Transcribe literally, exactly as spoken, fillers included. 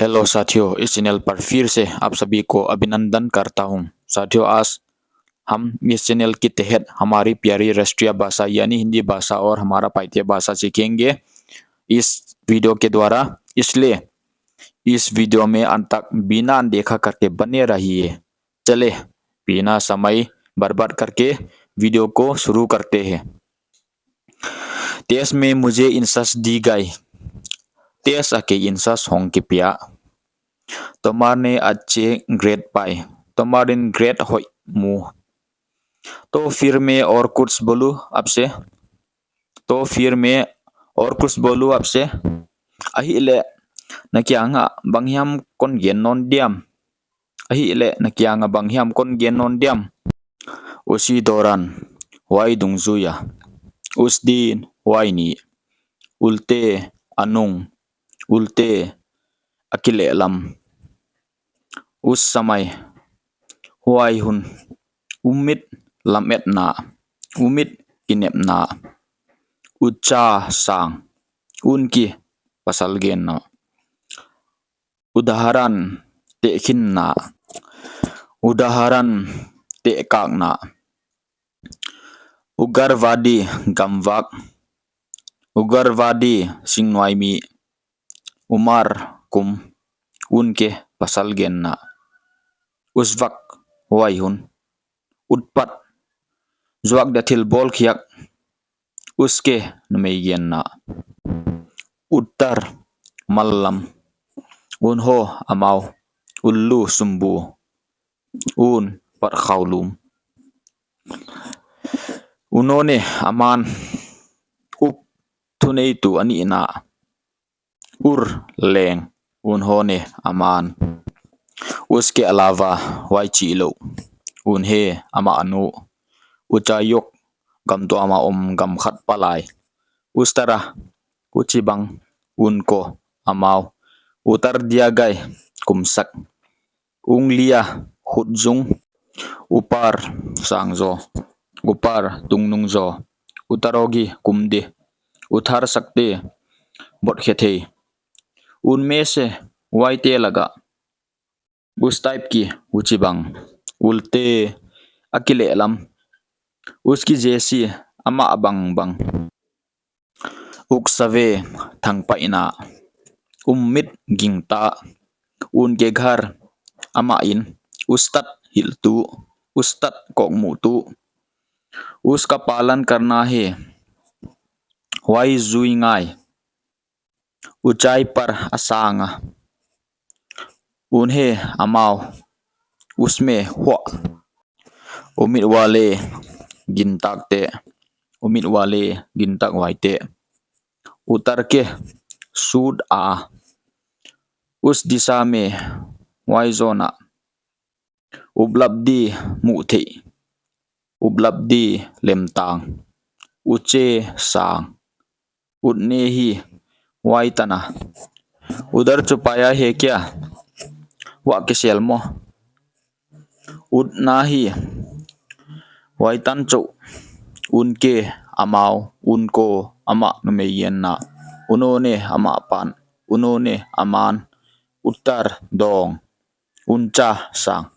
हेलो साथियों, इस चैनल पर फिर से आप सभी को अभिनंदन करता हूँ। साथियों, आज हम इस चैनल के तहत हमारी प्यारी राष्ट्रीय भाषा यानी हिंदी भाषा और हमारा पाइते भाषा सीखेंगे इस वीडियो के द्वारा। इसलिए इस वीडियो में अंत तक बिना अनदेखा करके बने रहिए। चले, बिना समय बर्बाद करके वीडियो को शुरू करते हैं। टेस्ट में मुझे इंसास दी गई। टेस्ट आके इंसास hong kipia. तुमने अच्छे ग्रेड पाए। तुमने ग्रेड hoih mu. तो फिर मैं और कुछ बोलूं आपसे? तो फिर मैं और कुछ बोलूं आपसे? Ahihleh, na kiangah bang hiam kon gen nawn diam? Ahihleh, na kiangah bang hiam kon gen nawn diam? उसी दौरान, huai dungzui a. उस दिन, huai ni. उल्टे, a nung. उल्टे, a kilehlam. उस समय, huai hun. उम्मीद, lametna. उम्मीद, kinepna. ऊंचा, sang. ऊंचे, pasal genna. उदाहरण, tehkhinna. उदाहरण, tehkakna. उग्रवादी, gamvak. उग्रवादी, singnuai mi. उम्र, kum. उनके, pasal genna. उस वक्त, huai hun. उत्पात, zuak dia thil bawlkhiak. उसके, numei genna. उत्तर, mallam. उन्हों, amau. उल्लू, sumbu. ऊन, parkhaulum. उन्होंने, aman. उप, thuneitu, a nihna. उर, leng. उन्होंने, aman. उसके अलावा, huai chihlouh. उन्हें, amah nu. ऊंचा युग, gamtuam a om gam khat palai. उस तरह, huchibang. उनको, amau. उतार दिया गया, kumsak. उंगलियां, khutzung. ऊपर, sang zaw. ऊपर, tungnung zaw. उतारोगी, kum di. उतार सकते, bawlkhe thei. उनमें से, huaite laka. उस टाइप की, huchibang. उल्टे, a kilehlam. उसकी जैसी, amah bangbang. उकसावे, thangpaihna. उम्मीद, gingta. उनके घर, amah inn. उस्ताद, hilhtu. उस्ताद, kawkmuhtu. उसका पालन करना है. Huai zui ngai. ऊंचाई पर, a sang a. उन्हें, amau. उसमें, huai. उम्मीद वाले, gintakte. उम्मीद वाले, gintak huaite. उतर के, sut a. उस दिशा में, huai zawn a. उपलब्धि, muhtheih. उपलब्धि, lemtang. ऊंचे, sang. उतने ही, huai tan a. उधर छुपाया है क्या? Huai kisel maw? उतना ही, huai tan chauh. उनके, amau. उनको, amah numei genna. उन्होंने, amah pan. उन्होंने, aman. उत्तर, dawng. ऊंचा, sang.